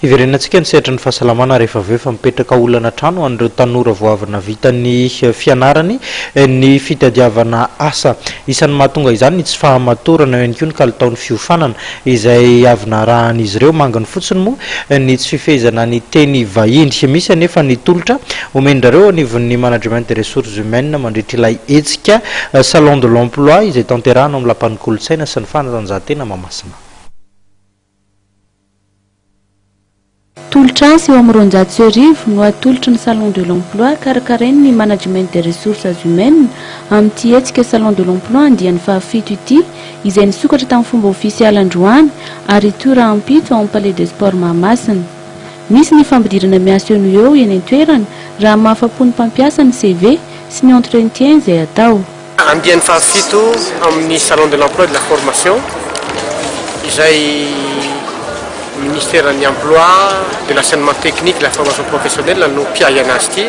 Hiverenantsika ny sehatry ny fahasalamana rehefa avy eo efa mipetraka olana hatrany ho an'ireo tanora vao avy nahavita ny fianarany ny fitadiavana asa. Isan'ny mahatonga izany ny tsy fahamatorana, eo ihany koa ny kalitaon'ny fiofanana izay avy narahan'izy ireo. Manginy fotsiny moa ny tsy fifehezana ny teny vahiny. Misy anefa ny tolotra omen-dRareo eo anivon'ny Management des Ressources Humaines mandritra ilay hetsika Salon de l'Emploi izay tanterahana ao amin'ny Lapan'ny Kolontsaina sy ny Fanatanjahantena Mahamasina. Tolotr'asa eo amin'ny 1200 no atolotry ny Salon de l'Emploi karakarain'ny Management des Ressources Humaines amin'ity hetsika Salon de l'Emploi andiany fahafito ity izay nisokatra tamin'ny fomba ofisialy androany ary hitohy rahampitso ao amin'ny Palais des Sports Mahamasina. Misy ny fampidirana miasa eo no eo eny an-toerana raha mahafa-po ny mpampiasa ny CV sy ny entretien izay atao. Andiany fahafito amin'ny Salon de l'emploi et de la formation izay Ministeran'ny Emploi, de l'enseignement technique et de la formation professionnelle no mpiahy anazy ity.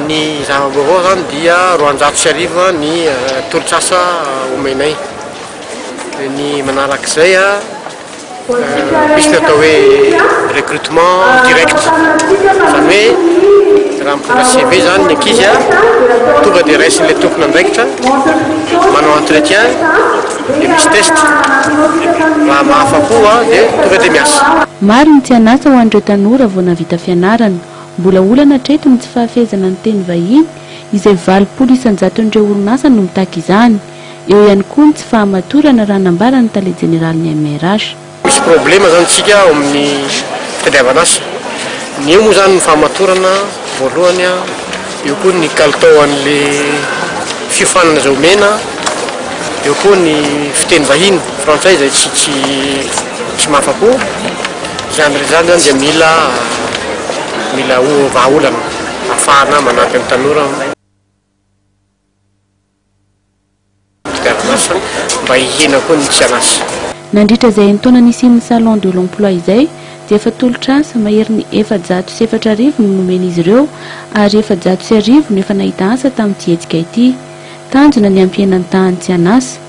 Ny zava-baovao izany dia 1200 ny tolotr'asa omenay. Ny manarak'izay Misy ny atao hoe recrutement direct, izany hoe raha mitondra CV izany ny ankizy tonga dia raisin'ilay tompon'andraikitra, manao entretien dia misy test, raha mahafa-po dia tonga dia miasa. Maro ny tsy an'asa ho an'ireo tanora vao nahavita fianarana. Mbola olana hatreto ny tsy fahafehezana ny teny vahiny, izay 80 isan-jaton'ireo orinasa no mitaky izany. Eo ihany koa ny tsy fahamatorana raha nambaran'ny tale jeneralin'ny MRH. Misy problema zany tsika ao amin'ny fitadiavana asa. Ny eo moa zany ny fahamatorana voalohany, eo koa ny kalitao an'le fiofanana izay omena, eo koa ny fiteny vahiny frantsay izay tsy tsy tsy mahafa-po. Izany rehetra izany zany dia mila mila vahaolana ahafahana manampy ny tanora. Fitiavan'asa mba hihena koa ny tsy an'asa. Nandritra izay enin-taona nisian'ny Salon de l'emploi izay dia efa tolotr'asa maherin'ny 4400 no nomen'izy ireo ary 1400 no efa nahita asa tamin'ity hetsika ity. Tanjona ny hampihena ny tahan'ny tsy an'asa.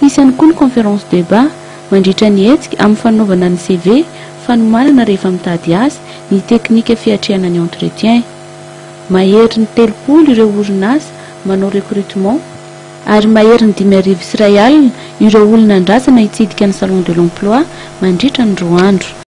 Hisy ihany koa ny conférence débat mandritra ny hetsika amin'ny fanaovana ny CV, fanomanana rehefa mitady asa, ny teknika fiatrehana ny entretien. Maherin'ny 30 ireo orinasa manao recrutement ary maherin'ny 5100 ireo olona andrasana hitsidika ny Salon de l'emploi mandritra ny roa andro.